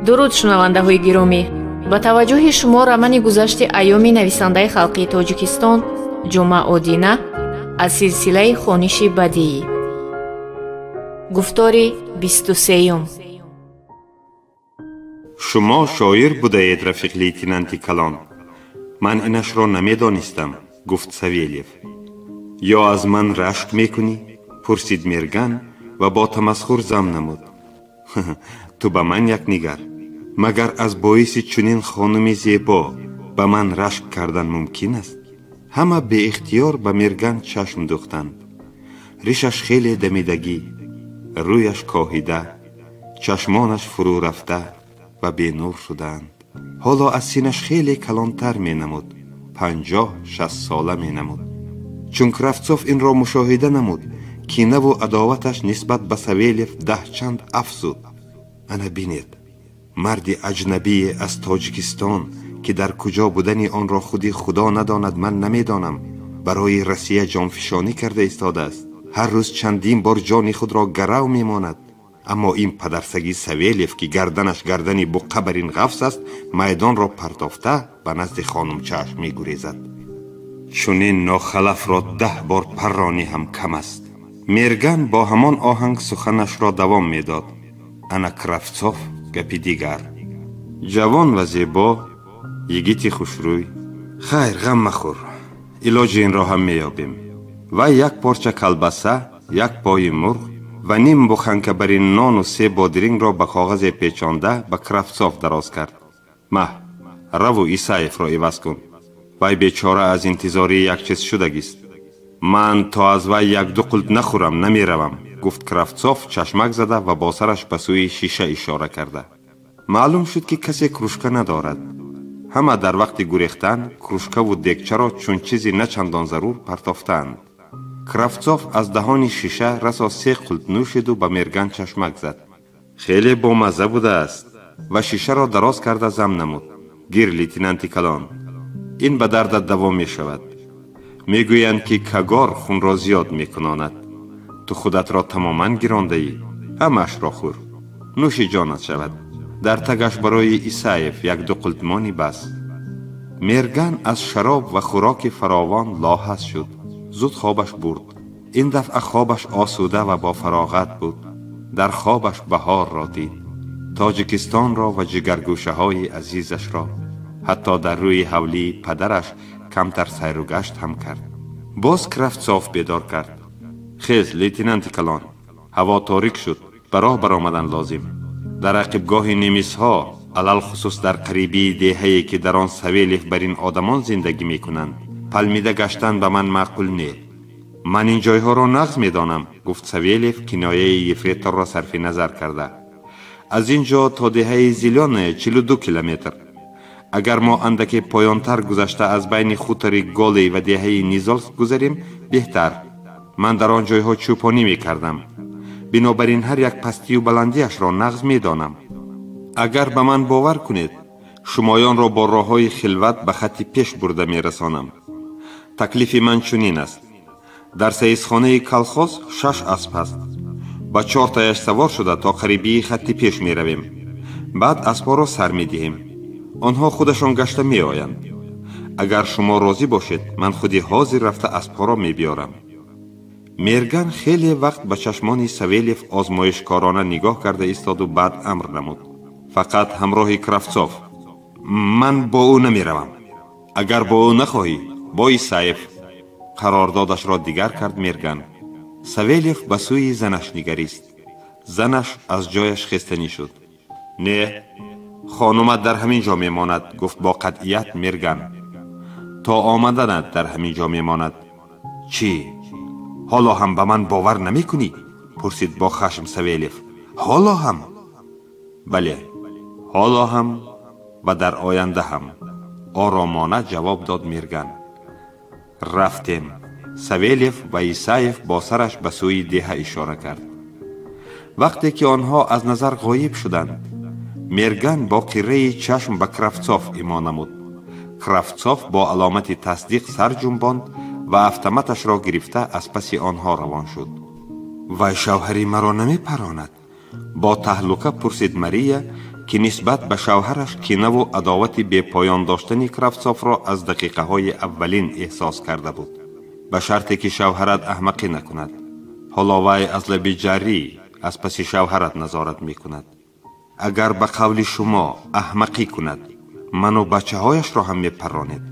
Дуруд, шунавандаҳои гиромӣ! Ба таваҷҷӯҳи шумо романи гузашти айёми нависандаи халқии Тоҷикистон Ҷумъа Одина аз силсилаи хониши бадиӣ. Гуфтори 23-юм. Шумо шоир будаед, рафиқ лейтенанти калон. Ман инашро намедонистам, гуфт Савельев. Ё аз ман рашк мекунӣ? Пурсид Мерган ва бо тамасхур зам намуд. Ту ба ман як нигар. Магар аз боиси чунин хонуми зебо ба ман рашк кардан мумкин аст? Ҳама беихтиёр ба Мерган чашм духтанд. Ришаш хеле дамидагӣ, рӯяш коҳида, чашмонаш фурӯ рафта ва бенур шудаанд. Ҳоло аз синаш хеле калонтар менамуд, 50-60 сола менамуд. Чун Кравцов инро мушоҳида намуд, кинаву адоваташ нисбат ба Савельев даҳчанд афзуд. Ана бинед, марди аҷнабие аз Тоҷикистон, ки дар куҷо будани онро худи Худо надонад, ман намедонам, барои Россия ҷонфишонӣ карда истодааст. Ҳар рӯз чандин бор ҷони худро гарав мемонад. Аммо ин падарсаги Савельев, ки гарданаш гардани буққа бар ин ғафс аст, майдонро партофта ба назди хонумчааш мегурезад. Чунин нохалафро 10 бор парронӣ ҳам кам аст. Мерган бо ҳамон оҳанг суханашро давом медод. Ана Кравцов гапи дигар. Ҷавон ва зебо, йигити хушрӯй. Хайр, ғам махӯр, илоҷи инро ҳам меёбем. Вай як порча калбаса, як пои мурғ ва ним буханка бари нону се бодирингро ба коғазе печонда ба Кравцов дароз кард. Маҳ, раву Исаевро иваз кун. Вай бечора аз интизории як чиз шудагист. Ман то аз вай як-ду қулт нахӯрам намеравам, гуфт Кравцов чашмак зада ва бо сараш ба сӯи шиша ишора карда. Маълум шуд, ки касе кружка надорад. Ҳама дар вақти гурехтан кружкаву дегчаро чун чизи начандон зарур партофтаанд. Кравцов аз даҳони шиша расо се қулт нӯшиду ба Мерган чашмак зад. Хеле бомазза будааст, ва шишаро дароз карда зам намуд. Гир, лейтенанти калон, ин ба дардат давом мешавад. Мегӯянд, ки кагор хунро зиёд мекунонад. Ту худатро тамоман гирондаӣ. Ҳамаашро хӯр, нӯши ҷонат шавад. Дар тагаш барои Исаев як-ду қултмони бас. Мерган аз шароб ва хӯроки фаровон лоҳаз шуд. Зуд хобаш бурд. Ин дафъа хобаш осуда ва бо фароғат буд. Дар хобаш баҳорро дид, Тоҷикистонро ва ҷигаргӯшаҳои азизашро. Ҳатто дар рӯи ҳавлии падараш камтар сайру гашт ҳам кард. Боз Кравцов бедор кард. Хез, лейтенанти калон, ҳаво торик шуд, ба роҳ баромадан лозим. Дар ақибгоҳи немисҳо, алалхусус дар қарибии деҳае, ки дар он Савельев бар ин одамон зиндагӣ мекунанд, палмида гаштан ба ман маъқул не. Ман ин ҷойҳоро нағз медонам, гуфт Савельев кинояи ефреторро сарфи назар карда. Аз ин ҷо то деҳаи Зелёная 42 километр. Агар мо андаке поёнтар гузашта аз байни хутори Голей ва деҳаи Низолск гузарем, беҳтар. Ман дар он ҷойҳо чӯпонӣ мекардам. Бинобар ин ҳар як пастию баландиашро нағз медонам. Агар ба ман бовар кунед, шумоёнро бо роҳҳои хилват ба хатти пеш бурда мерасонам. Таклифи ман чунин аст. Дар саисхонаи колхоз 6 асп ҳаст. Ба 4 таяш савор шуда то қарибии хатти пеш меравем. Баъд аспҳоро сар медиҳем. Онҳо худашон гашта меоянд. Агар шумо розӣ бошед, ман худи ҳозир рафта аспҳоро мебиёрам. Мерган хеле вақт ба чашмони Савельев озмоишкорона нигоҳ карда истоду баъд амр намуд. Фақат ҳамроҳи Кравцов. Ман бо ӯ намеравам. Агар бо ӯ нахоҳӣ, бо Исаев. Қарордодашро дигар кард Мерган. Савельев ба сӯи занаш нигарист. Занаш аз ҷояш хестанӣ шуд. Не, хонумат дар ҳамин ҷо мемонад, гуфт бо қатъият Мерган. То омаданат дар ҳамин ҷо мемонад. Чӣ, ҳоло ҳам ба ман бовар намекунӣ? Пурсид бо хашм Савельев. Ҳоло ҳам? Бале, ҳоло ҳам ва дар оянда ҳам, оромона ҷавоб дод Мерган. Рафтем. Савельев ва Исаев бо сараш ба сӯи деҳа ишора кард. Вақте ки онҳо аз назар ғоиб шуданд, Мерган бо қирраи чашм ба Кравцов имо намуд. Кравцов бо аломати тасдиқ сар ҷунбонд ва автоматашро гирифта аз паси онҳо равон шуд. Вай шавҳари маро намепаронад? Бо таҳлука пурсид Мария. Ки нисбат ба шавҳараш кинаву адовати бепоён доштани Кравцовро аз дақиқаҳои аввалин эҳсос карда буд. Ба шарте ки шавҳарат аҳмақӣ накунад. Ҳоло вай аз лаби ҷаррӣ аз паси шавҳарат назорат мекунад. Агар ба қавли шумо аҳмақӣ кунад, ману бачаҳояшро ҳам мепарронед.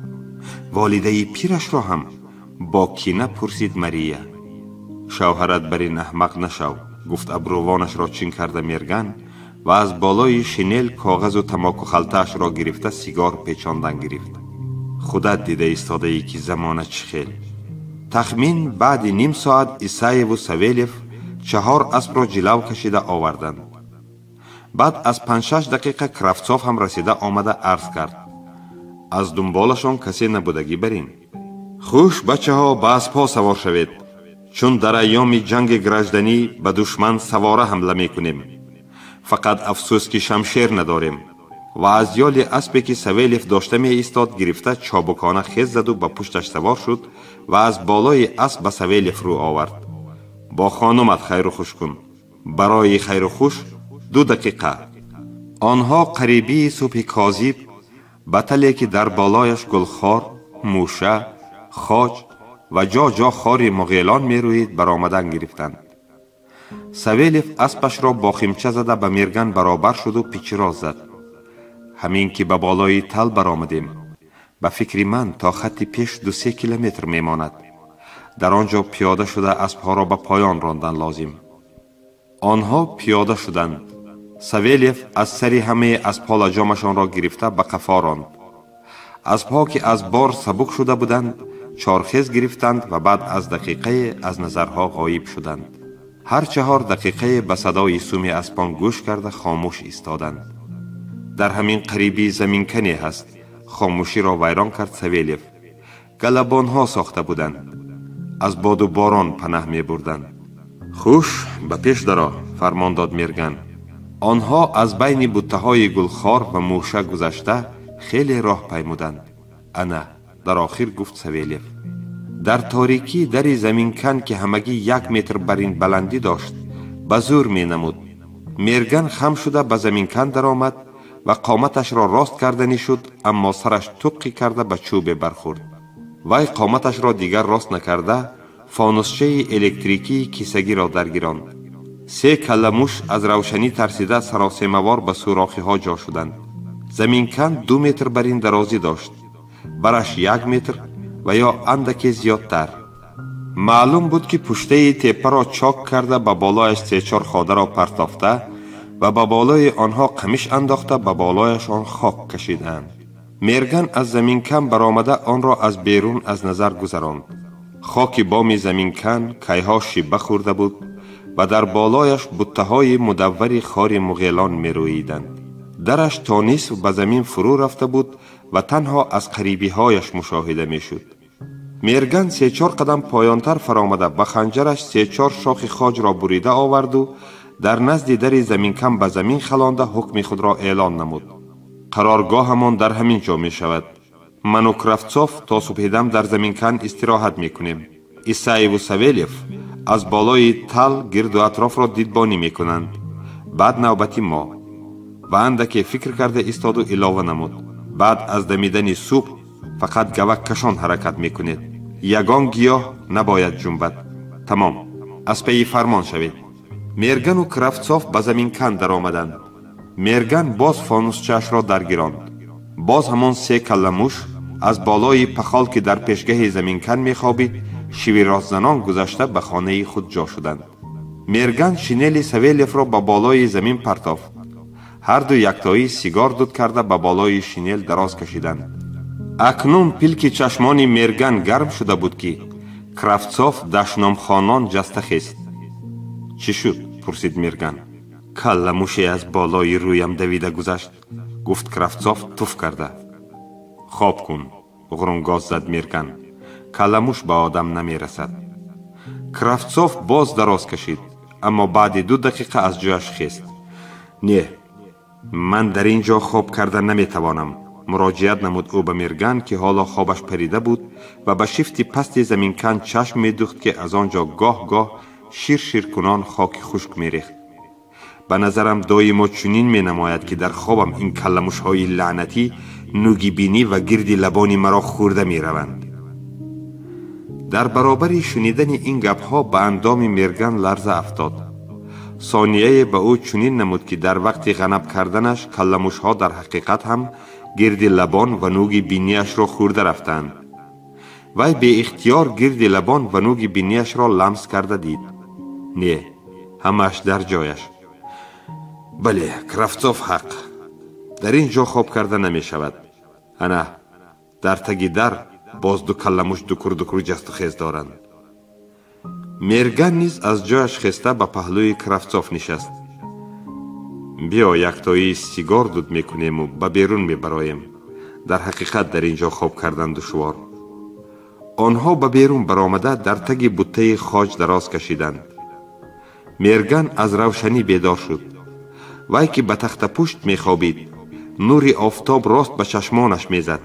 Волидаи пирашро ҳам, бо кина пурсид Мария. Шавҳарат бар ин аҳмақ нашав, гуфт абрувонашро чин карда Мерган ва аз болои шинел коғазу тамокухалтаашро гирифта сигор печондан гирифт. Худат дида истодаӣ, ки замона чӣ хел. Тахмин баъди ним соат Исаеву Савелев чаҳор аспро ҷилав кашида оварданд. Баъд аз 5-6 дақиқа Кравцов ҳам расида омада арз кард: аз дунболашон касе набудагӣ барин. Хуш, бачаҳо, ба аспҳо савор шавед, чун дар айёми ҷанги гражданӣ ба душман савора ҳамла мекунем. Фақат афсӯс, ки шамшер надорем. Ва аз ёли аспе, ки Савелев дошта меистод, гирифта чобукона хез заду ба пушташ савор шуд ва аз болои асп ба Савелев рӯ овард. Бо хонумат хайру хуш кун. Барои хайру хуш 2 дақиқа. Онҳо қарибии субҳи козиб ба тале, ки дар болояш гулхор, мӯша, хоҷ ва ҷо-ҷо хори муғелон мерӯид, баромадан гирифтанд. Савелев аспашро бо химча зада ба Мерган баробар шуду пичироз зад. Ҳамин ки ба болои тал баромадем, ба фикри ман то хатти пеш 2-3 километр мемонад. Дар он ҷо пиёда шуда аспҳоро ба поён рондан лозим. Онҳо пиёда шуданд. Савелев аз сари ҳамаи аспҳо лаҷомашонро гирифта ба қафо ронд. Аспҳо, ки аз бор сабук шуда буданд, чорхез гирифтанд ва баъд аз дақиқае аз назарҳо ғоиб шуданд. Ҳар 4 дақиқае ба садои суми аспон гӯш карда хомӯш истоданд. Дар ҳамин қариби заминкане ҳаст, хомӯширо вайрон кард Савелев. Галабонҳо сохта буданд. Аз боду борон панаҳ мебурданд. Хуш, ба пеш даро, фармон дод Мерган. Онҳо аз байни буттаҳои гулхор ва мӯша гузашта хеле роҳ паймуданд. Ана, дар охир гуфт Савелев. Дар торикӣ дари заминкан, ки ҳамагӣ 1 метр бар ин баландӣ дошт, ба зӯр менамуд. Мерган хам шуда ба заминкан даромад ва қоматашро рост карданӣ шуд, аммо сараш туққӣ карда ба чӯбе бархӯрд. Вай қоматашро дигар рост накарда фонусчаи электрикии кисагиро даргиронд. 3 калла муш аз равшанӣ тарсида саросемавор ба сурохиҳо ҷо шуданд. Заминкан 2 метр бар ин дарозӣ дошт, бараш 1 метр ва ё андаке зиёдтар. Маълум буд, ки пуштаи теппаро чок карда ба болояш 3-4 ходаро партофта ва ба болои онҳо қамиш андохта ба болояшон хок кашидаанд. Мерган аз заминкан баромада онро аз берун аз назар гузаронд. Хоки боми заминкан кайҳо шиба хӯрда буд ва дар болояш буттаҳои мудаввари хори муғелон мерӯиданд. Дараш то нисф ба замин фурӯ рафта буд ва танҳо аз қарибиҳояш мушоҳида мешуд. Мерган 3-4 қадам поёнтар фаромада ба ханҷараш 3-4 шохи хоҷро бурида оварду дар назди дари заминкан ба замин халонда ҳукми худро эълон намуд. Қароргоҳамон дар ҳамин ҷо мешавад. Ману Кравцов то субҳидам дар заминкан истироҳат мекунем. Исаеву Савелев аз болои тал гирду атрофро дидбонӣ мекунанд. Баъд навбати мо. Ва андаке фикр карда истоду илова намуд: баъд аз дамидани субҳ фақат гаваккашон ҳаракат мекунед. Ягон гиёҳ набояд ҷунбад. Тамом, аз пайи фармон шавед. Мергану Кравцов ба заминкан даромаданд. Мерган боз фонусчаашро даргиронд. Боз ҳамон 3 калла муш аз болои пахол, ки дар пешгаҳи заминкан мехобид, шивироззанон гузашта ба хонаи худ ҷо шуданд. Мерган шинели Савелевро ба болои замин партофт. Ҳарду яктоӣ сигор дуд карда ба болои шинел дароз кашиданд. Акнун пилки чашмони Мерган гарм шуда буд, ки Кравцов дашномхонон ҷаста хест. Чӣ шуд? Пурсид Мерган. Калла муше аз болои рӯям давида гузашт, гуфт Кравцов туф карда. Хоб кун, ғурунгоз зад Мерган. Калла муш ба одам намерасад. Кравцов боз дароз кашид, аммо баъди 2 дақиқа аз ҷояш хест. Не, ман дар ин ҷо хоб карда наметавонам, муроҷиат намуд ӯ ба Мерган, ки ҳоло хобаш парида буд ва ба шифти пасти заминкан чашм медӯхт, ки аз он ҷо гоҳ-гоҳ шир-ширкунон хоки хушк мерехт. Ба назарам доимо чунин менамояд, ки дар хобам ин калламушҳои лаънатӣ нуги бинӣ ва гирди лабони маро хӯрда мераванд. Дар баробари шунидани ин гапҳо ба андоми Мерган ларза афтод. Сонияе ба ӯ чунин намуд, ки дар вақти ғанаб карданаш калламушҳо дар ҳақиқат ҳам гирди лабон ва нуги бинияшро хӯрда рафтанд. Вай беихтиёр гирди лабон ва нуги бинияшро ламс карда дид. Не, ҳамааш дар ҷояш. Бале, Кравцов ҳақ. Дар ин ҷо хоб карда намешавад. Ана, дар таги дар боз ду калламуш дукур-дукур ҷасту хез доранд. Мерган низ аз ҷояш хеста ба паҳлӯи Кравцов нишаст. Биё яктои сигор дуд мекунему ба берун мебароем. Дар ҳақиқат дар ин ҷо хоб кардан душвор. Онҳо ба берун баромада дар таги буттаи хоҷ дароз кашиданд. Мерган аз равшанӣ бедор шуд. Вай ки ба тахтапушт мехобид, нури офтоб рост ба чашмонаш мезад.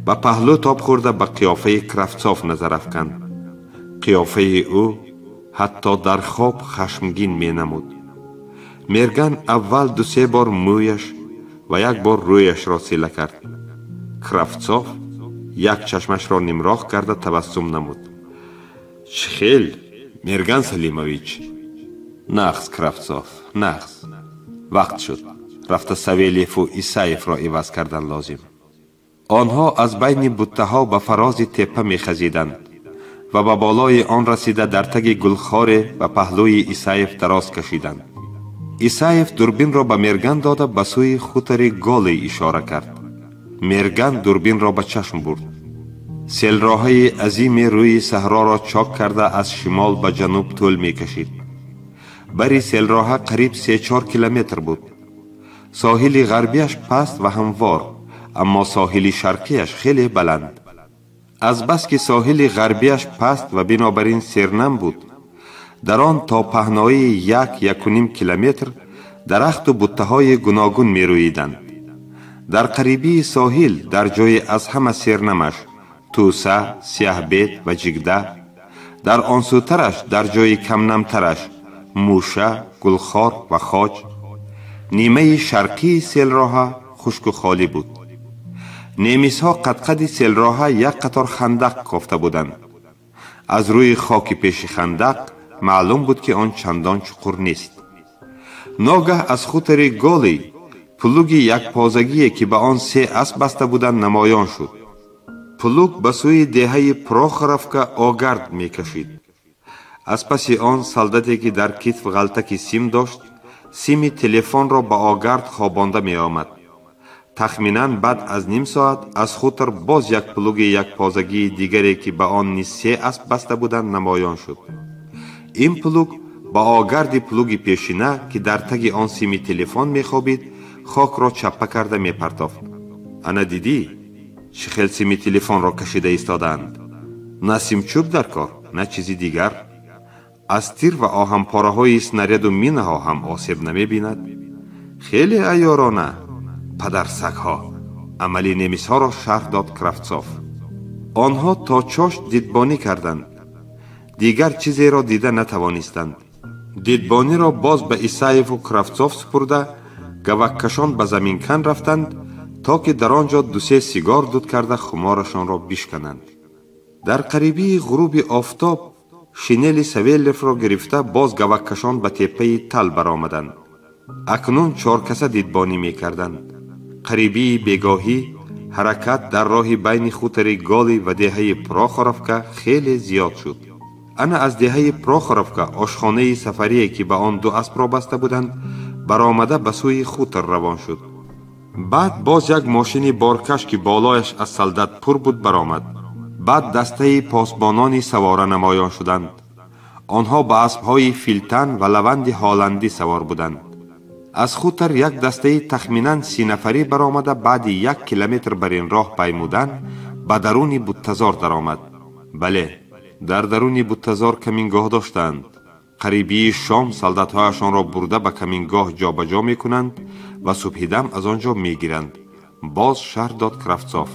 Ба паҳлӯ тоб хӯрда ба қиёфаи Кравцов назар афканд. Қиёфаи ӯ ҳатто дар хоб хашмгин менамуд. Мерган аввал ду-се бор мӯяш ва як бор рӯяшро сила кард. Кравцов як чашмашро нимроҳ карда табассум намуд. Чӣ хел, Мерган Салимович? Нағз, Кравцов, нағз. Вақт шуд. Рафта Савельеву Исаевро иваз кардан лозим. Онҳо аз байни буттаҳо ба фарози теппа мехазиданд ва ба болои он расида дар таги гулхоре ба паҳлӯи Исаев дароз кашиданд. Исаев дурбинро ба Мерган дода ба сӯи хутори Голӣ ишора кард. Мерган дурбинро ба чашм бурд. Селроҳаи азими рӯи саҳроро чок карда аз шимол ба ҷануб тӯл мекашид. Бари селроҳа қариб 3-4 километр буд. Соҳили ғарбияш паст ва ҳамвор, аммо соҳили шарқияш хеле баланд. Азбаски соҳили ғарбияш паст ва бинобар ин сернам буд, дар он то паҳноии 1-1.5 километр дарахту буттаҳои гуногун мерӯиданд. Дар қарибии соҳил, дар ҷои аз ҳама сернамаш тӯса, сияҳбед ва ҷигда, дар он сӯтараш, дар ҷои камнамтараш мӯша, гулхор ва хоҷ, нимаи шарқии селроҳа хушку холӣ буд. Немисҳо қадқади селроҳа як қатор хандақ кофта буданд. Аз рӯи хоки пеши хандақ маълум буд, ки он чандон чуқур нест. Ногаҳ аз хутори Голӣ плуги якпозагие, ки ба он 3 асп баста буданд, намоён шуд. Плуг ба сӯи деҳаи Прохоровка огард мекашид. Аз паси он солдате, ки дар китф ғалтаки сим дошт, сими телефонро ба огард хобонда меомад. Тахминан баъд аз ним соат аз хутор боз як плуги якпозагии дигаре, ки ба он низ 3 асп баста буданд, намоён шуд. Ин плуг ба огарди плуги пешина, ки дар таги он сими телефон мехобид, хокро чаппа карда мепартофт. Ана дидӣ, чӣ хел сими телефонро кашида истодаанд? На симчӯб дар кор, на чизи дигар. Аз тир ва оҳанпораҳои снаряду минаҳо ҳам осеб намебинад. Хеле айёрона, падарсагҳо! Амали немисҳоро шарҳ дод Кравцов. Онҳо то чошт дидбонӣ карданд. Дигар чизеро дида натавонистанд. Дидбониро боз ба Исаеву Кравцов супурда, гаваккашон ба заминкан рафтанд, то ки дар он ҷо ду-се сигор дуд карда хуморашонро бишкананд. Дар қарибии ғуруби офтоб шинели Савельевро гирифта боз гаваккашон ба теппаи тал баромаданд. Акнун чоркаса дидбонӣ мекарданд. Қарибии бегоҳӣ ҳаракат дар роҳи байни хутори Голӣ ва деҳаи Прохоровка хеле зиёд шуд. Ана аз деҳаи Прохоровка ошхонаи сафарие, ки ба он 2 аспро баста буданд, баромада ба сӯи хутор равон шуд. Баъд боз як мошини боркаш, ки болояш аз солдат пур буд, баромад. Баъд дастаи посбонони савора намоён шуданд. Онҳо ба аспҳои филтан ва лаванди ҳоландӣ савор буданд. Аз хутор як дастаи тахминан 30 нафарӣ баромада баъди 1 километр бар ин роҳ паймудан ба даруни буттазор даромад. Бале, дар даруни буттазор камингоҳ доштанд. Қарибии шом солдатҳояшонро бурда ба камингоҳ ҷобаҷо мекунанд ва субҳидам аз он ҷо мегиранд. Боз шарҳ дод Кравцов.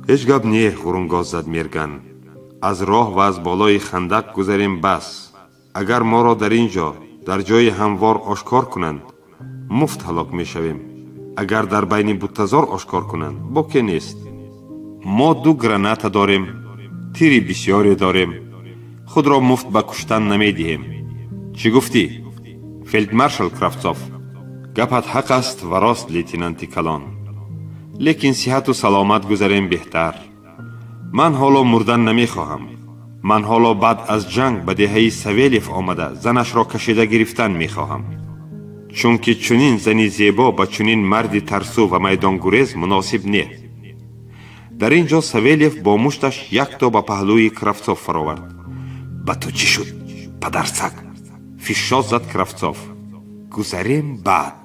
Ҳеҷ гап не, ғурунгоз зад Мерган. Аз роҳ ва аз болои хандақ гузарем бас. Агар моро дар ин ҷо Дар ҷои ҳамвор ошкор кунанд, муфт ҳалок мешавем. Агар дар байни буттазор ошкор кунанд, боке нест. Мо ду граната дорем, тири бисёре дорем. Худро муфт ба куштан намедиҳем. Чӣ гуфтӣ, фелдмаршал Кравцов? Гапат ҳақ аст ва рост, лейтенанти калон. Лекин сиҳату саломат гузарем беҳтар. Ман ҳоло мурдан намехоҳам. Ман ҳоло баъд аз ҷанг ба деҳаи Савелев омада занашро кашида гирифтан мехоҳам. Чунки чунин зани зебо ба чунин марди тарсу ва майдонгурез муносиб не. Дар ин ҷо Савелев бо мушташ якто ба паҳлӯи Кравцов фаровард. Ба ту чӣ шуд, падарсаг? Фишшоз зад Кравцов. Гузарем баъд.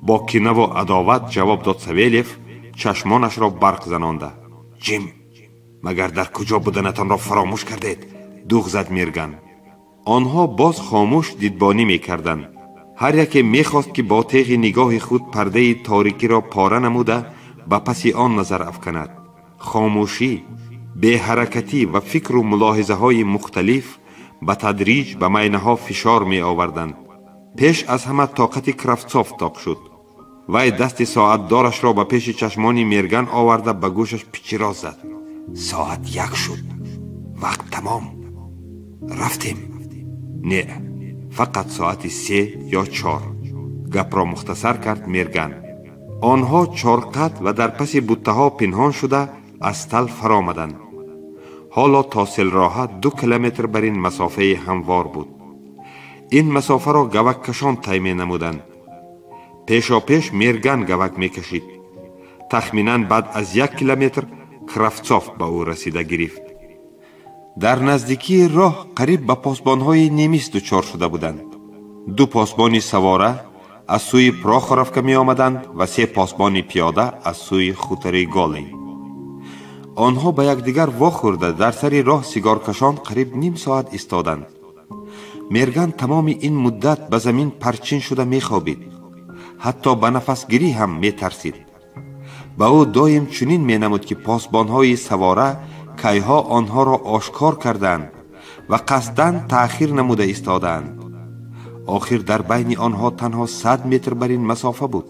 Бо кинаву адоват ҷавоб дод Савелев, чашмонашро барқ занонда. Ҷим, магар дар куҷо буданатонро фаромӯш кардед? Дуғ зад Мерган. Онҳо боз хомӯш дидбонӣ мекарданд. Ҳар яке мехост, ки бо теғи нигоҳи худ пардаи торикиро пора намуда ба паси он назар афканад. Хомӯшӣ, беҳаракатӣ ва фикру мулоҳизаҳои мухталиф ба тадриҷ ба майнаҳо фишор меоварданд. Пеш аз ҳама тоқати Кравцов тоқ шуд. Вай дасти соатдорашро ба пеши чашмони Мерган оварда ба гӯшаш пичироз зад. Соат 1 шуд. Вақт тамом. Рафтем. Не, фақат соати 3 ё 4. Гапро мухтасар кард Мерган. Онҳо чорқат ва дар паси буттаҳо пинҳон шуда аз тал фаромаданд. Ҳоло то селроҳа 2 километр бар ин масофаи ҳамвор буд. Ин масофаро гаваккашон тай менамуданд. Пешопеш Мерган гавак мекашид. Тахминан баъд аз 1 километр Кравцов ба ӯ расида гирифт. Дар наздикии роҳ қариб ба посбонҳои немис дучор шуда буданд. 2 посбони савора аз сӯи Прохоровка меомаданд ва 3 посбони пиёда аз сӯи хутари Голӣ. Онҳо ба якдигар вохӯрда дар сари роҳ сигоркашон қариб ним соат истоданд. Мерган тамоми ин муддат ба замин парчин шуда мехобид. Ҳатто ба нафасгирӣ ҳам метарсид. Ба ӯ доим чунин менамуд, ки посбонҳои савора кайҳо онҳоро ошкор карданд ва қасдан таъхир намуда истодаанд. Охир дар байни онҳо танҳо 100 метр бар ин масофа буд.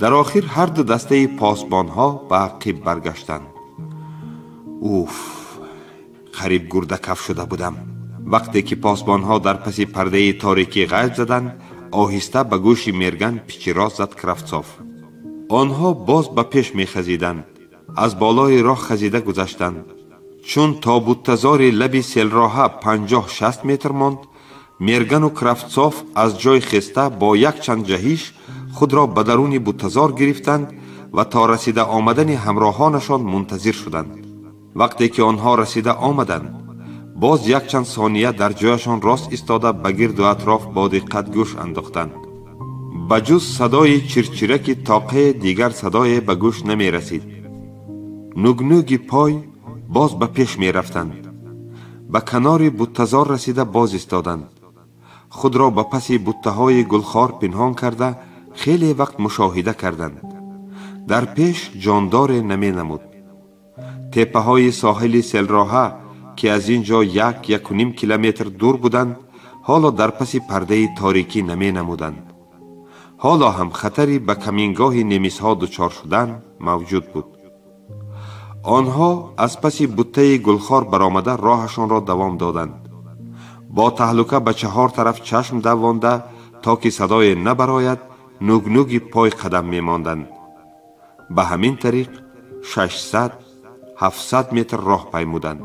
Дар охир ҳар ду дастаи посбонҳо ба ақиб баргаштанд. Уф, қариб гурдакаф шуда будам. Вақте ки посбонҳо дар паси пардаи торикӣ ғайб заданд, оҳиста ба гӯши Мерган пичироз зад Кравцов. Онҳо боз ба пеш мехазиданд. Аз болои роҳ хазида гузаштанд. Чун то буттазори лаби селроҳа 50-60 метр монд, Мергану Кравцов аз ҷой хеста бо якчанд ҷаҳиш худро ба даруни буттазор гирифтанд ва то расида омадани ҳамроҳонашон мунтазир шуданд. Вақте ки онҳо расида омаданд, боз якчанд сония дар ҷояшон рост истода ба гирду атроф бо диққат гӯш андохтанд. Ба ҷуз садои чирчираки тоқе дигар садое ба гӯш намерасид. Нугнуги пой боз ба пеш мерафтанд. Ба канори буттазор расида боз истоданд. Худро ба паси буттаҳои гулхор пинҳон карда хеле вақт мушоҳида карданд. Дар пеш ҷондоре наменамуд. Теппаҳои соҳили селроҳа, ки аз ин ҷо 1-1.5 километр дур буданд, ҳоло дар паси пардаи торикӣ наменамуданд. Ҳоло ҳам хатари ба камингоҳи немисҳо дучор шудан мавҷуд буд. Онҳо аз паси буттаи гулхор баромада роҳашонро давом доданд. Бо таҳлука ба чаҳор тараф чашм давонда, то ки садое набарояд, нугнуги пой қадам мемонданд. Ба ҳамин тариқ 600-700 метр роҳ паймуданд.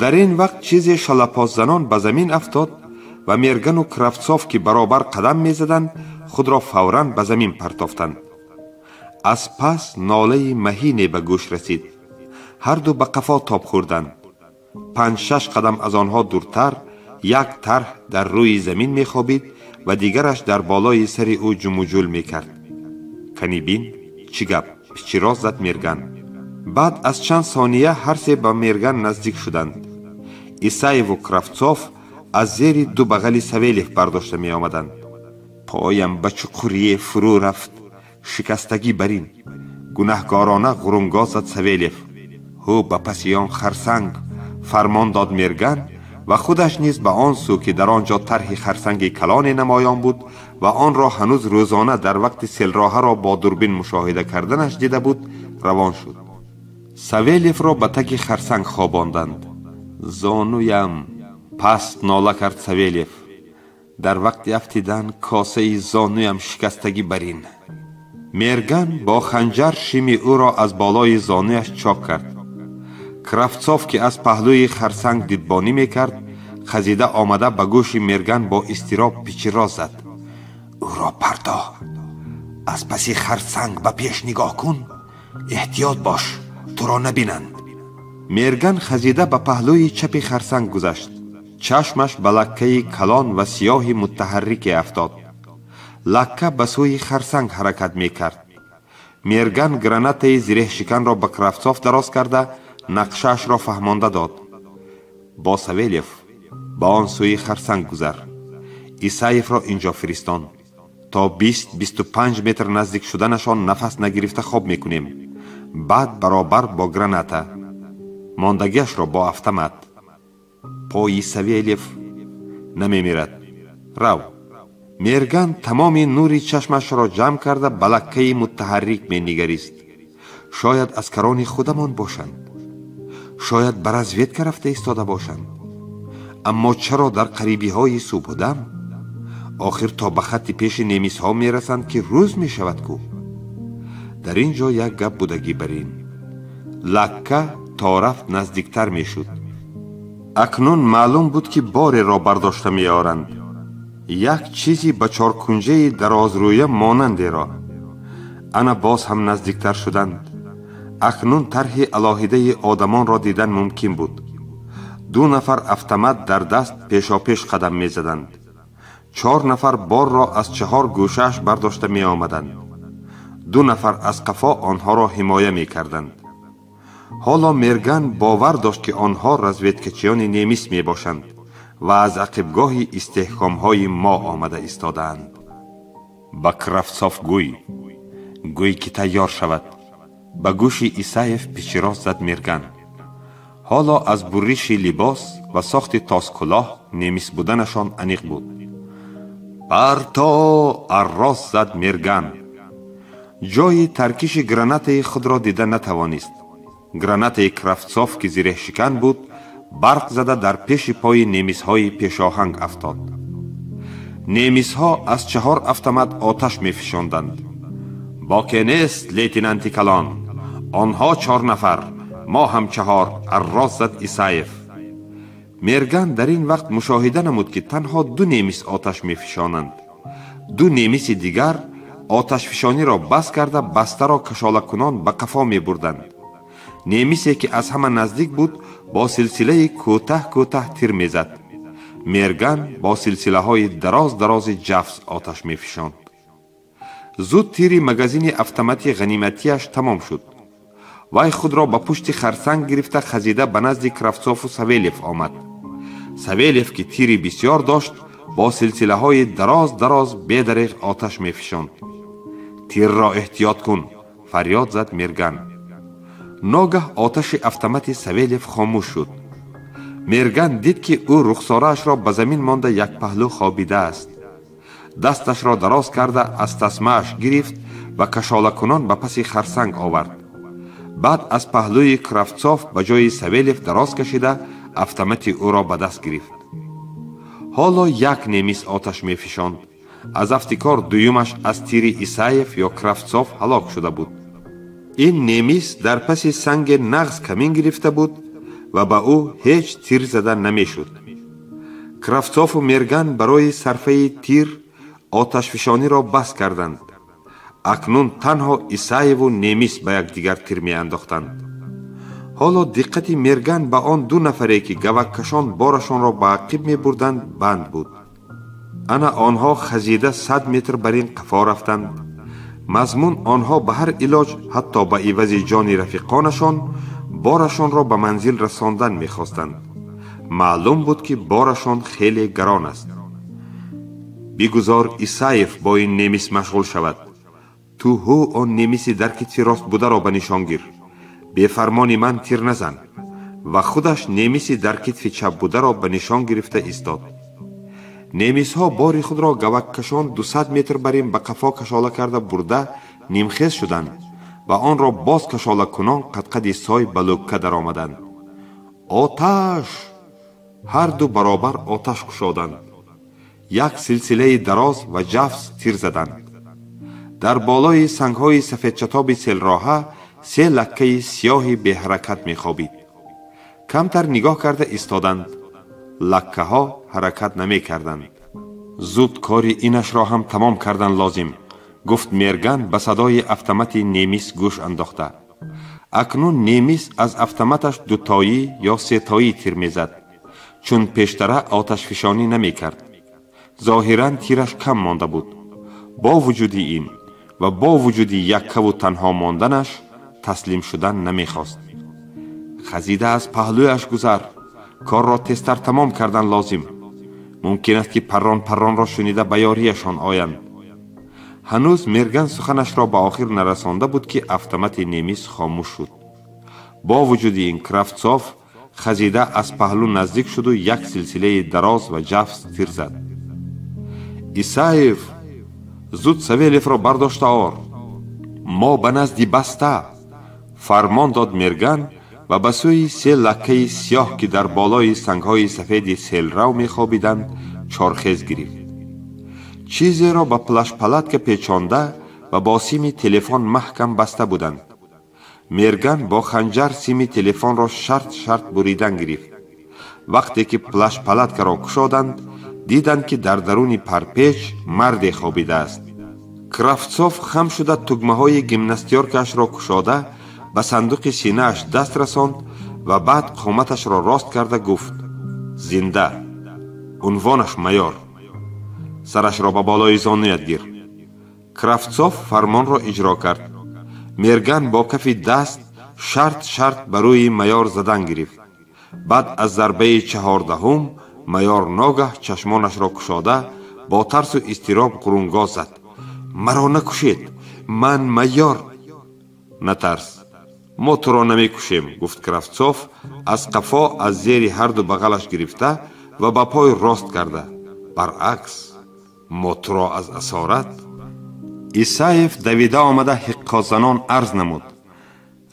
Дар ин вақт чизе шалапоззанон ба замин афтод ва Мергану Кравцов, ки баробар қадам мезаданд, худро фавран ба замин партофтанд. Аз пас нолаи маҳине ба гӯш расид. Ҳарду ба қафо тоб хӯрданд. 5-6 қадам аз онҳо дуртар як тарҳ дар рӯи замин мехобид ва дигараш дар болои сари ӯ ҷумуҷул мекард. Канибин, чӣ гап? Пичироз зад Мерган. Баъд аз чанд сония ҳар се ба Мерган наздик шуданд. Исаеву Кравцов аз зери ду бағали Савелев бардошта меомаданд. Поям ба чуқурие фурӯ рафт, шикастагӣ бар ин. Гунаҳкорона ғурунгоз зад Савелев. Ҳу ба паси он харсанг, фармон дод Мерган Ва худаш низ ба он сӯ, ки дар он ҷо тарҳи харсанги калоне намоён буд ва онро ҳанӯз рӯзона дар вақти селроҳаро бо дурбин мушоҳида карданаш дида буд, равон шуд. Савелевро ба таги харсанг хобонданд. Зонуям, паст нола кард Савелев. Дар вақти афтидан косаи зонуям шикастагӣ барин. Мерган бо ханҷар шими ӯро аз болои зонуяш чок кард. Кравцов, ки аз паҳлӯи харсанг дидбонӣ мекард, хазида омада ба гӯши Мерган бо изтироб пичиро зад. Ӯро пардо, аз паси харсанг ба пеш нигоҳ кун, эҳтиёт бош, туро набинанд. Мерган хазида ба паҳлӯи чапи харсанг гузашт. Чашмаш ба лаккаи калон ва сиёҳи муттаҳаррике афтод. Лакка ба сӯи харсанг ҳаракат мекард. Мерган гранатаи зиреҳшиканро ба Кравцов дароз карда, нақшаашро фаҳмонда дод. Бо Савелев ба он сӯи харсанг гузар. Исаевро инҷо фиристон. То 20-25 метр наздик шуданашон нафас нагирифта хоб мекунем. Баъд баробар бо граната. Мондагиашро бо автомат. Пои Савелев намемирад. Рав. Мерган тамоми нури чашмашро ҷамъ карда ба лаккаи муттаҳаррик менигарист. Шояд аскарони худамон бошанд. Шояд ба разведка рафта истода бошанд. Аммо чаро дар қарибиҳои субҳудам? Охир то ба хатти пеши немисҳо мерасанд, ки рӯз мешавад ку. Дар ин ҷо як гап будагӣ бар ин. Лакка то рафт наздиктар мешуд. Акнун маълум буд, ки бореро бардошта меоранд. Як чизи ба чоркунҷаи дарозрӯя монандеро. Ана боз ҳам наздиктар шуданд. Акнун тарҳи алоҳидаи одамонро дидан мумкин буд. Ду нафар автомат дар даст пешопеш қадам мезаданд. 4 нафар борро аз 4 гӯшааш бардошта меомаданд. 2 нафар аз қафо онҳоро ҳимоя мекарданд. Ҳоло Мерган бовар дошт, ки онҳо разведкачиёни немис мебошанд ва аз ақибгоҳи истеҳкомҳои мо омада истодаанд. Ба Кравцов гӯй, гӯй ки тайёр шавад. Ба гӯши Исаев пичирост зад Мерган. Ҳоло аз бурриши либос ва сохти тоскулоҳ немис буданашон аниқ буд. Парто, аррост зад Мерган. Ҷои таркиши гранатаи худро дида натавонист. Гранатаи Кравцов, ки зиреҳшикан буд, барқ зада дар пеши пои немисҳои пешоҳанг афтод. Немисҳо аз 4 автомат оташ мефишонданд. Боке нест, лейтенанти калон. Онҳо 4 нафар, мо ҳам 4, аррост зад Исаев. Мерган дар ин вақт мушоҳида намуд, ки танҳо 2 немис оташ мефишонанд. 2 немиси дигар оташфишониро бас карда бастаро кашолакунон ба қафо мебурданд. Немисе, ки аз ҳама наздик буд, бо силсилаи кӯтаҳ кӯтаҳ тир мезад. Мерган бо силсилаҳои дароз дарози ҷафз оташ мефишонд. Зуд тири магазини автомати ғаниматиаш тамом шуд. Вай худро ба пушти харсанг гирифта хазида ба назди Кравцову Савелев омад. Савелев, ки тири бисёр дошт, бо силсилаҳои дароз дароз бедареғ оташ мефишонд. Тирро эҳтиёт кун, фарёд зад Мерган. Ногаҳ оташи автомати Савелев хомӯш шуд. Мерган дид, ки ӯ рухсораашро ба замин монда як паҳлӯ хобидааст. Дасташро дароз карда аз тасмааш гирифт ва кашолакунон ба паси харсанг овард. Баъд аз паҳлӯи Кравцов ба ҷои Савелев дароз кашида автомати ӯро ба даст гирифт. Ҳоло як немис оташ мефишонд. Аз афти кор дуюмаш аз тири Исаев ё Кравцов ҳалок шуда буд. Ин немис дар паси санги нағз камин гирифта буд ва ба ӯ ҳеҷ тир зада намешуд. Кравцову Мерган барои сарфаи тир оташфишониро бас карданд. Акнун танҳо Исаеву немис ба якдигар тир меандохтанд. Ҳоло диққати Мерган ба он 2 нафаре, ки гаваккашон борашонро ба ақиб мебурданд, банд буд. Ана онҳо хазида 100 метр бар ин қафо рафтанд. Мазмун онҳо ба ҳар илоҷ, ҳатто ба ивази ҷони рафиқонашон, борашонро ба манзил расондан мехостанд. Маълум буд, ки борашон хеле гарон аст. Бигузор Исаев бо ин немис машғул шавад. Ту ҳу он немиси дар китфи рост бударо ба нишон гир. Бефармони ман тир назан. Ва худаш немиси дар китфи чап бударо ба нишон гирифта истод. Немисҳо бори худро гаваккашон 200 метр бар ин ба қафо кашола карда бурда нимхез шуданд ва онро боз кашола кунон қадқади сой ба лӯкка даромаданд. Оташ! Ҳар ду баробар оташ кушоданд. Як силсилаи дароз ва ҷафс тир заданд. Дар болои сангҳои сафедчатоби селроҳа се лаккаи сиёҳи беҳаракат мехобид. Камтар нигоҳ карда истоданд. Лаккаҳо ҳаракат намекарданд. Зуд кори инашро ҳам тамом кардан лозим, гуфт Мерган ба садои автомати немис гӯш андохта. Акнун немис аз автоматаш дутоӣ ё сетоӣ тир мезад, чун пештара оташфишонӣ намекард. Зоҳиран тираш кам монда буд. Бо вуҷуди ин ва бо вуҷуди яккаву танҳо монданаш таслим шудан намехост. Хазида аз паҳлӯяш гузар, корро тезтар тамом кардан лозим. Мумкин аст ки паррон парронро шунида ба ёрияшон оянд. Ҳанӯз Мерган суханашро ба охир нарасонда буд, ки автомати немис хомӯш шуд. Бо вуҷуди ин Кравцов хазида аз паҳлӯ наздик шуду як силсилаи дароз ва ҷафс тир зад. Исаев, зуд Савелевро бардошта ор, мо ба назди баста, фармон дод Мерган ва ба сӯи се лаккаи сиёҳ, ки дар болои сангҳои сафеди селрав мехобиданд, чорхез гирифт. Чизеро ба плашпалатка печонда ва бо сими телефон маҳкам баста буданд. Мерган бо ханҷар сими телефонро шарт шарт буридан гирифт. Вақте ки плашпалаткаро кушоданд, диданд, ки дар даруни парпеч марде хобидааст. Кравцов хам шуда тугмаҳои гимнастёркаашро кушода ба сандуқи синааш даст расонд ва баъд қоматашро рост карда гуфт: зинда, унвонаш майор, сарашро ба болои зонуят гир. Кравцов фармонро иҷро кард. Мерган бо кафи даст шарт шарт ба рӯи майор задан гирифт. Баъд аз зарбаи 14-ум майор ногаҳ чашмонашро кушода бо тарсу изтироб ғурунгоз зад: маро накушед, ман майор. Натарс, мо туро намекушем, гуфт Кравцов аз қафо аз зери ҳарду бағалаш гирифта ва ба пой рост карда. Баръакс, мо туро аз асорат. Исаев давида омада ҳиққозанон арз намуд: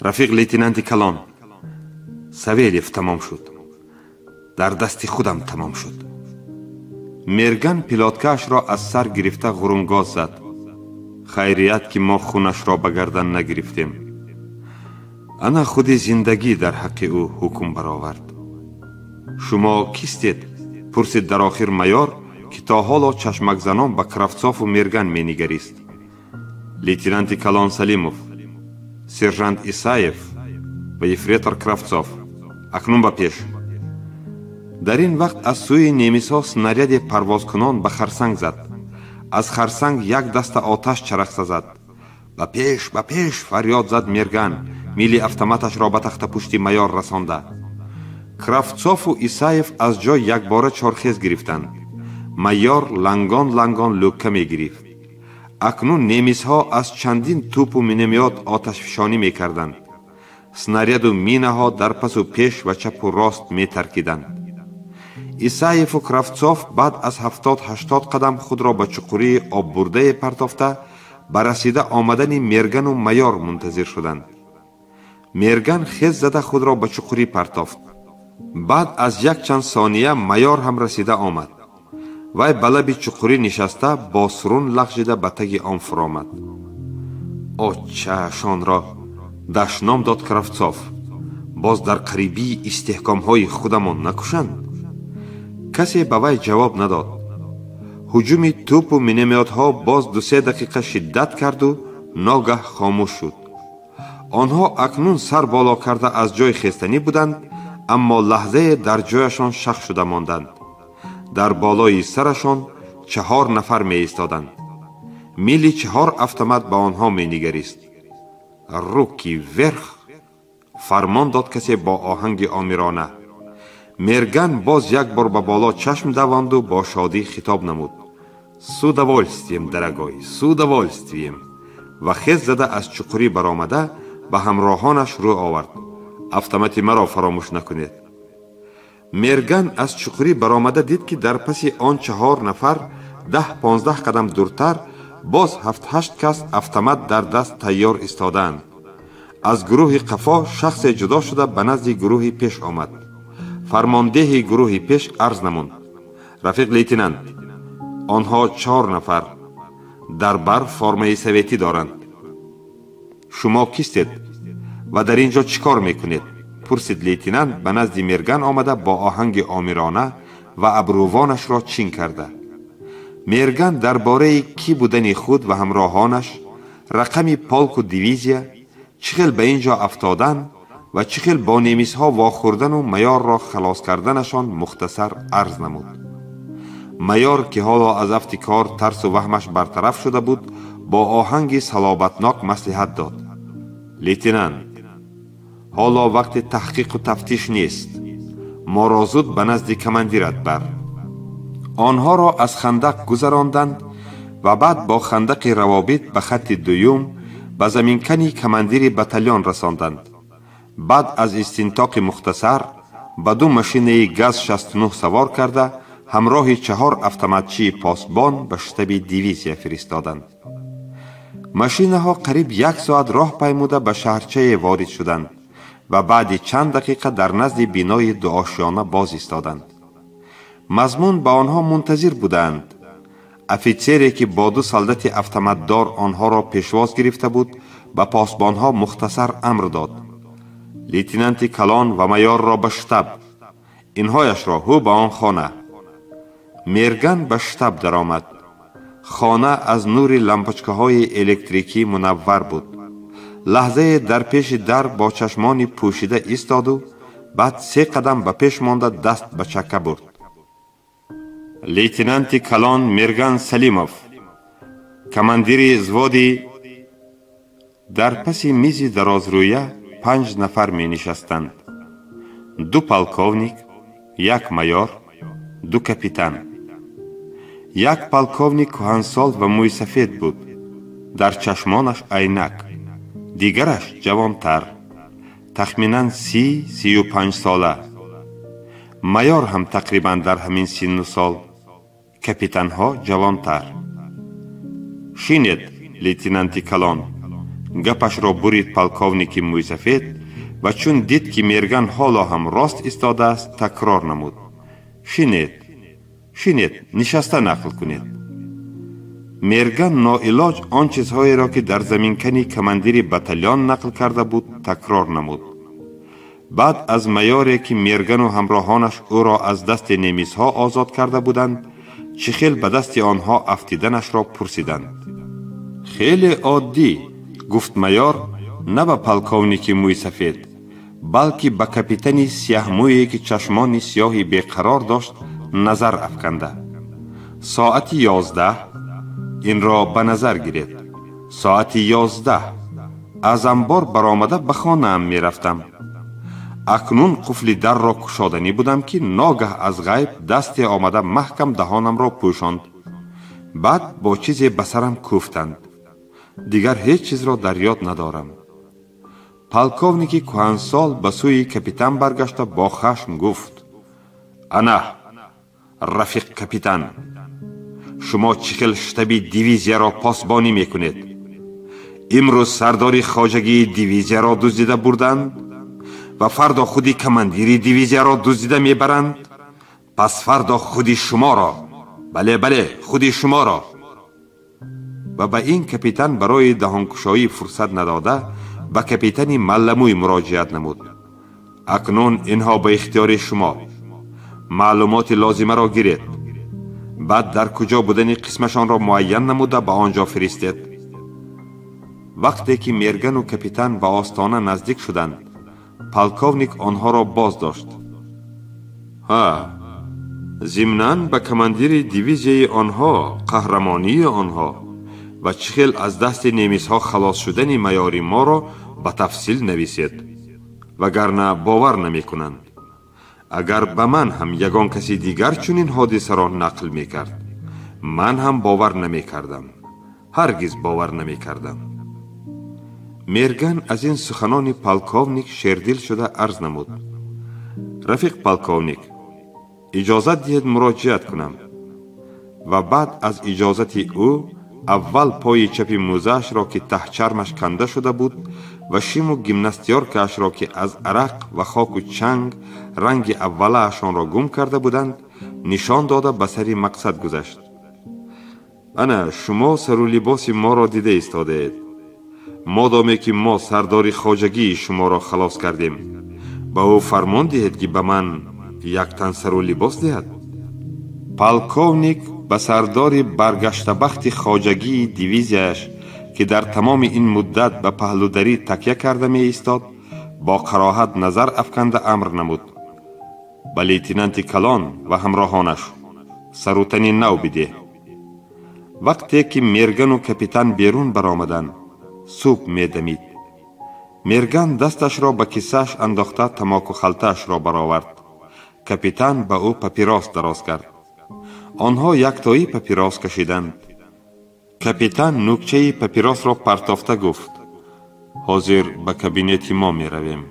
рафиқ лейтенанти калон, Савелев тамом шуд, дар дасти худам тамом шуд. Мерган пилоткаашро аз сар гирифта ғурунгоз зад: хайрият, ки мо хунашро ба гардан нагирифтем. Ана худи зиндагӣ дар ҳаққи ӯ ҳукм баровард. Шумо кистед? Пурсид дар охир майор, ки то ҳоло чашмакзанон ба Кравцову Мерган менигарист. Лейтенанти калон Салимов, сержант Исаев ва ефрейтор Кравцов. Акнун ба пеш. Дар ин вақт аз сӯи немисҳо снаряде парвозкунон ба харсанг зад. Аз харсанг як даста оташ чарахса зад. Ба пеш, ба пеш, фарёд зад Мерган, мили автоматашро ба тахтапушти майор расонда. Кравцову Исаев аз ҷой якбора чорхез гирифтанд. Майор лангон лангон лӯкка мегирифт. Акнун немисҳо аз чандин тӯпу миномёт оташфишонӣ мекарданд. Снаряду минаҳо дар пасу пеш ва чапу рост метаркиданд. Исаеву Кравцов баъд аз 70-80 қадам худро ба чуқурии оббурдае партофта ба расида омадани Мергану майор мунтазир шуданд. Мерган хез зада худро ба чуқурӣ партофт. Баъд аз якчанд сония майор ҳам расида омад. Вай ба лаби чуқурӣ нишаста бо сурун лағжида ба таги он фуромад. Очаашонро дашном дод Кравцов. Боз дар қарибии истиҳкомҳои худамон накушанд? Касе ба вай ҷавоб надод. Ҳуҷуми тӯпу миномётҳо боз 2-3 дақиқа шиддат карду ногаҳ хомӯш шуд. Онҳо акнун сар боло карда аз ҷой хестанӣ буданд, аммо лаҳзае дар ҷояшон шах шуда монданд. Дар болои сарашон 4 нафар меистоданд. Мили 4 автомат ба онҳо менигарист. Руки вверх, фармон дод касе бо оҳанги омирона. Мерган боз як бор ба боло чашм давонду бо шодӣ хитоб намуд: с удовольствием, дорогой, с удовольствием. Ва хез зада аз чуқурӣ баромада ба ҳамроҳонаш рӯ овард. Автомати маро фаромӯш накунед. Мерган аз чуқурӣ баромада дид, ки дар паси он 4 нафар 10-15 қадам дуртар боз 7-8 кас автомат дар даст тайёр истодаанд. Аз гурӯҳи қафо шахсе ҷудо шуда ба назди гурӯҳи пеш омад. Фармондеҳи гурӯҳи пеш арз намуд: рафиқ лейтенант, онҳо 4 нафар дар бар формаи советӣ доранд. Шумо кистед ва дар ин ҷо чӣ кор мекунед? Пурсид лейтенант ба назди Мерган омада бо оҳанги омирона ва абрувонашро чин карда. Мерган дар бораи кӣ будани худ ва ҳамроҳонаш, рақами полку дивизия, чӣ хел ба ин ҷо афтодан ва чӣ хел бо немисҳо вохӯрдану майорро халос карданашон мухтасар арз намуд. Майор, ки ҳоло аз афти кор тарсу ваҳмаш бартараф шуда буд, бо оҳанги салобатнок маслиҳат дод: лейтенант, ҳоло вақти таҳқиқу тафтиш нест. Моро зуд ба назди командират бар. Онҳоро аз хандақ гузаронданд ва баъд бо хандақи равобит ба хатти дуюм ба заминкани командири батальон расонданд. Баъд аз истинтоқи мухтасар ба 2 машинаи газ 69 савор карда ҳамроҳи 4 автоматчии посбон ба штаби дивизия фиристоданд. Машинаҳо қариб 1 соат роҳ паймуда ба шаҳрчае ворид шуданд ва баъди чанд дақиқа дар назди бинои дуошёна боз истоданд. Мазмун ба онҳо мунтазир буданд. Офитсере, ки бо 2 солдати автоматдор онҳоро пешвоз гирифта буд, ба посбонҳо мухтасар амр дод: лейтенанти калон ва майорро ба штаб, инҳояшро ҳу ба он хона. Мерган ба штаб даромад. Хона аз нури лампочкаҳои электрикӣ мунаввар буд. Лаҳзае дар пеши дар бо чашмони пӯшида истоду баъд 3 қадам ба пеш монда даст ба чакка бурд. Лейтенанти калон Мерган Салимов, командири взводи. Дар паси мизи дарозрӯя 5 нафар менишастанд: 2 полковник, 1 майор, 2 капитан. 1 полковник кӯҳансол ва мӯйсафед буд, дар чашмонаш айнак, дигараш ҷавонтар, тахминан 30-35 сола. Майор ҳам тақрибан дар ҳамин синну сол, капитанҳо ҷавонтар. Шинед, лейтенанти калон, гапашро бурид полковники мӯйсафед ва чун дид, ки Мерган ҳоло ҳам рост истодааст, такрор намуд: шинед, шинед, нишаста нақл кунед. Мерган ноилоҷ он чизҳоеро, ки дар заминкани командири батальон нақл карда буд, такрор намуд. Баъд аз майоре, ки Мергану ҳамроҳонаш ӯро аз дасти немисҳо озод карда буданд, чӣ хел ба дасти онҳо афтиданашро пурсиданд. Хеле оддӣ, гуфт майор, на ба полковники мӯйсафед, балки ба капитани сияҳмӯе, ки чашмони сиёҳи беқарор дошт, назар афканда. Соати 11, инро ба назар гиред, соати 11 аз амбор баромада ба хонаам мерафтам. Акнун қуфли дарро кушоданӣ будам, ки ногаҳ аз ғайб дасте омада маҳкам даҳонамро пӯшонд. Баъд бо чизе ба сарам кӯфтанд. Дигар ҳеҷ чизро дар ёд надорам. Полковники кӯҳансол ба сӯи капитан баргашта бо хашм гуфт: ана, рафиқ капитан, шумо чӣ хел штаби дивизияро посбонӣ мекунед? Имрӯз сардори хоҷагии дивизияро дуздида бурданд ва фардо худи командири дивизияро дуздида мебаранд. Пас фардо худи шуморо, бале, бале, худи шуморо. Ва ба ин капитан барои даҳонкушоӣ фурсат надода ба капитани малламӯй муроҷиат намуд: акнун инҳо ба ихтиёри шумо, маълумоти лозимаро гиред, баъд дар куҷо будани қисмашонро муайян намуда ба он ҷо фиристед. Вақте ки Мергану капитан ба остона наздик шуданд, полковник онҳоро боз дошт. Ҳа, зимнан ба командири дивизияи онҳо, қаҳрамонии онҳо ва чӣ хел аз дасти немисҳо халос шудани майори моро ба тафсил нависед, вагарна бовар намекунанд. Агар ба ман ҳам ягон каси дигар чунин ҳодисаро нақл мекард, ман ҳам бовар намекардам, ҳаргиз бовар намекардам. Мерган аз ин суханони полковник шердил шуда арз намуд: рафиқ полковник, иҷозат диҳед муроҷиат кунам. Ва баъд аз иҷозати ӯ аввал пои чапи мӯзаашро, ки таҳчармаш канда шуда буд, ва шиму гимнастиёркаашро, ки аз арақ ва хоку чанг ранги аввалаашонро гум карда буданд, нишон дода ба сари мақсад гузашт. Ана шумо сару либоси моро дида истодаед. Модоме ки мо сардори хоҷагии шуморо халос кардем, ба ӯ фармон диҳед, ки ба ман як тан сару либос диҳад. Полковник ба сардори баргаштабахти хоҷагии дивизияш, ки дар тамоми ин муддат ба паҳлударӣ такя карда меистод, бо қароҳат назар афканда амр намуд: ба лейтенанти калон ва ҳамроҳонаш сарутани нав бидеҳ. Вақте ки Мергану капитан берун баромаданд, субҳ медамид. Мерган дасташро ба кисааш андохта тамоку халтаашро баровард. Капитан ба ӯ папирос дароз кард. Онҳо яктоӣ папирос кашиданд. Капитан нукчаи папиросро партофта гуфт: ҳозир ба кабинети мо меравем.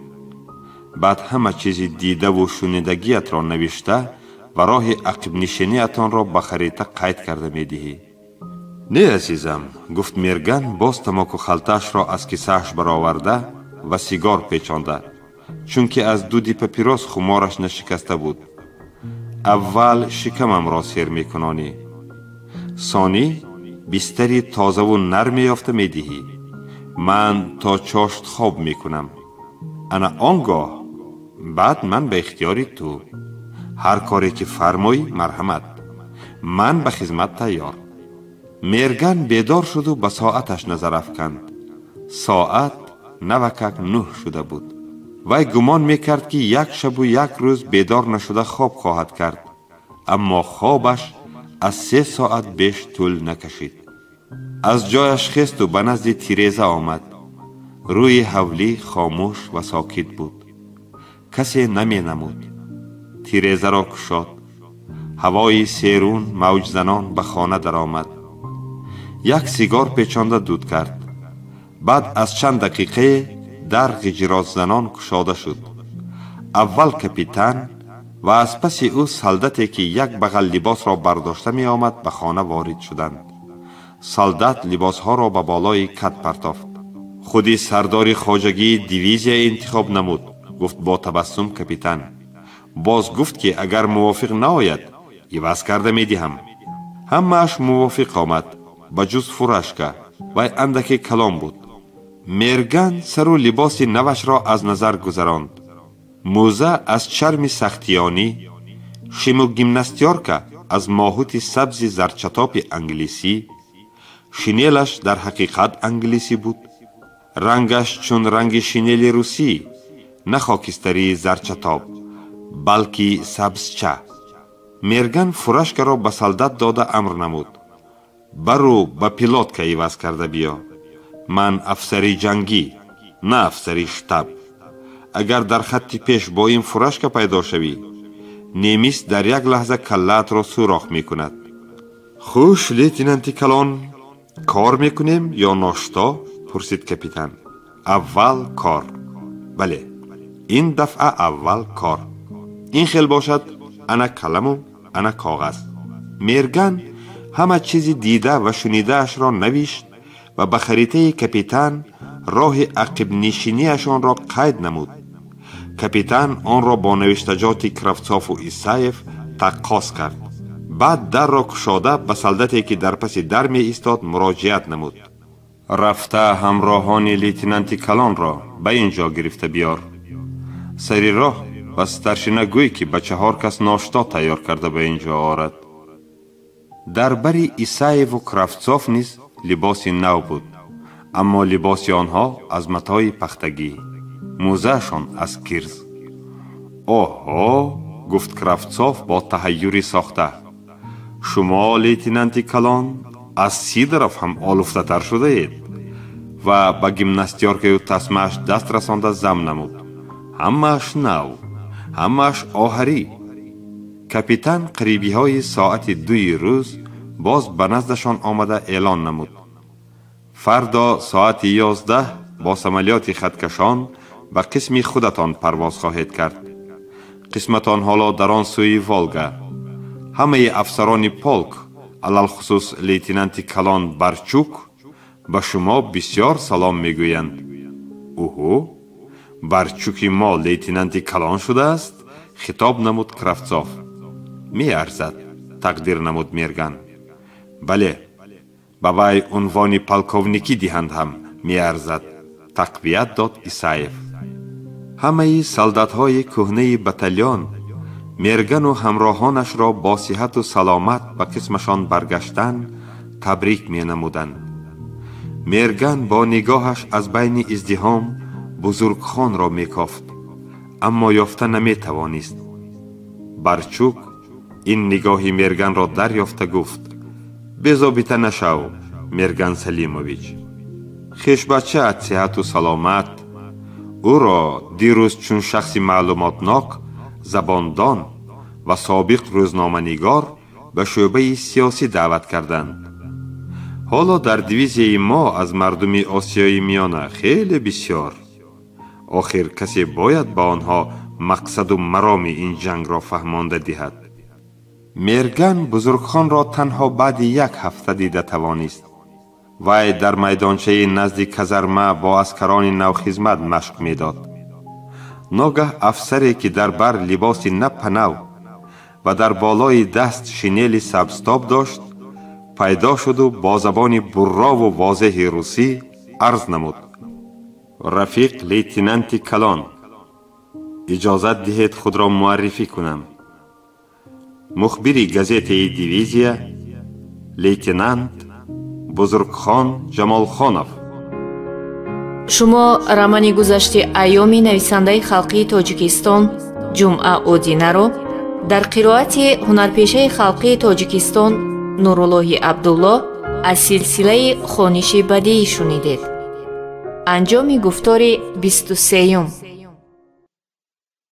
Баъд ҳама чизи дидаву шунидагиятро навишта ва роҳи ақибнишиниятонро ба харита қайд карда медиҳӣ. Не, азизам, гуфт Мерган, боз тамоку халтаашро аз кисааш бароварда ва сигор печонда, чунки аз дуди папирос хумораш нашикаста буд. Аввал шикамамро сер мекунонӣ, сонӣ бистари тозаву нарме ёфта медиҳӣ. Ман то чошт хоб мекунам. Ана он гоҳ баъд ман ба ихтиёри ту. Ҳар коре ки фармоӣ, марҳамат, ман ба хизмат тайёр. Мерган бедор шуду ба соаташ назар афканд. Соат навакак 9 шуда буд. Вай гумон мекард, ки як шабу як рӯз бедор нашуда хоб хоҳад кард, аммо хобаш аз 3 соат беш тӯл накашид. Аз ҷояш хесту ба назди тиреза омад. Рӯи ҳавлӣ хомӯш ва сокит буд. Касе наменамуд. Тирезаро кушод. Ҳавои серун мавҷзанон ба хона даромад. Як сигор печонда дуд кард. Баъд аз чанд дақиқае дар ғиҷиротзанон кушода шуд. Аввал капитан ва аз паси ӯ солдате, ки як бағал либосро бардошта меомад, ба хона ворид шуданд. Солдат либосҳоро ба болои кат партофт. Худи сардори хоҷагии дивизия интихоб намуд, гуфт бо табассум капитан. Боз гуфт, ки агар мувофиқ наояд, иваз карда медиҳам. Ҳамааш мувофиқ омад, ба ҷуз фуражка, вай андаке калон буд. Мерган сару либоси навашро аз назар гузаронд. Мӯза аз чарми сахтиёнӣ, шиму гимнастиёрка аз моҳути сабзи зарчатоби англисӣ, шинелаш дар ҳақиқат англисӣ буд. Рангаш чун ранги шинели русӣ, на хокистарии зарчатоб, балки сабзча. Мерган фуражкаро ба солдат дода амр намуд: бару ба пилотка иваз карда биё. Ман афсари ҷангӣ, на афсари штаб. Агар дар хатти пеш бо ин фуражка пайдо шавӣ, немис дар як лаҳза каллаатро сӯрох мекунад. Хуш, лейтенанти калон, кор мекунем ё ношто? Пурсид капитан. Аввал кор. Бале, ин дафъа аввал кор. Ин хел бошад, ана каламу ана коғаз. Мерган ҳама чизи дида ва шунидаашро навишт ва ба харитаи капитан роҳи ақибнишиниашонро қайд намуд. Капитан онро бо навиштаҷоти Кравцову Исаев таққос кард. Баъд дарро кушода ба солдате, ки дар паси дар меистод, муроҷиат намуд: рафта ҳамроҳони лейтенанти калонро ба ин ҷо гирифта биёр. Сари роҳ ба старшина гӯй, ки ба 4 кас ношто тайёр карда ба ин ҷо орад. Дар бари Исаеву Кравцов низ либоси нав буд, аммо либоси онҳо аз матои пахтагӣ, мӯзаашон аз кирз. Оҳо, гуфт Кравцов бо таҳайюри сохта, шумо лейтенанти калон аз Сидоров ҳам олуфтатар шудаед. Ва ба гимнастиёркаю тасмааш даст расонда зам намуд: ҳамааш нав, ҳамааш оҳарӣ. Капитан қарибиҳои соати 2 рӯз боз ба наздашон омада эълон намуд: фардо соати 11 бо самолёти хаткашон ба қисми худатон парвоз хоҳед кард. Қисматон ҳоло дар он сӯи Волга. Ҳамаи афсарони полк, алалхусус лейтенанти калон Барчук, ба шумо бисёр салом мегӯянд. Уҳу, Барчуки мо лейтенанти калон шудааст? Хитоб намуд Кравцов. Меарзад, тақдир намуд Мерган. Бале, ба вай унвони полковникӣ диҳанд ҳам меарзад, тақвият дод Исаев. Ҳамаи солдатҳои кӯҳнаи батальон Мергану ҳамроҳонашро бо сиҳату саломат ба қисмашон баргаштан табрик менамуданд. Мерган бо нигоҳаш аз байни издиҳом Бузургхонро мекофт, аммо ёфта наметавонист. Барчук ин нигоҳи Мерганро дарёфта гуфт: безобита нашав, Мерган Салимович. Хешбачаат сиҳату саломат. Ӯро дирӯз чун шахси маълумотнок, забондон ва собиқ рӯзноманигор ба шӯъбаи сиёсӣ даъват карданд. Ҳоло дар дивизияи мо аз мардуми Осиёи Миёна хеле бисёр. Охир касе бояд ба онҳо мақсаду мароми ин ҷангро фаҳмонда диҳад. Мерган Бузургхонро танҳо баъди як ҳафта дида тавонист. Вай дар майдончаи назди казарма бо аскарони навхизмат машқ медод. Ногаҳ афсаре, ки дар бар либоси напанав ва дар болои даст шинели сабзтоб дошт, пайдо шуду бо забони буррову возеҳи русӣ арз намуд: рафиқ лейтенанти калон, иҷозат диҳед худро муаррифӣ кунам. Мухбири газетаи дивизия лейтенант Бузургхон Ҷамолхонов. Шумо романи гузашти айёми нависандаи халқии Тоҷикистон Ҷумъа Одинаро дар қироати ҳунарпешаи халқии Тоҷикистон Нуруллоҳи Абдулло аз силсилаи хониши бадиӣ шунидед. Анҷоми гуфтори 23-юм.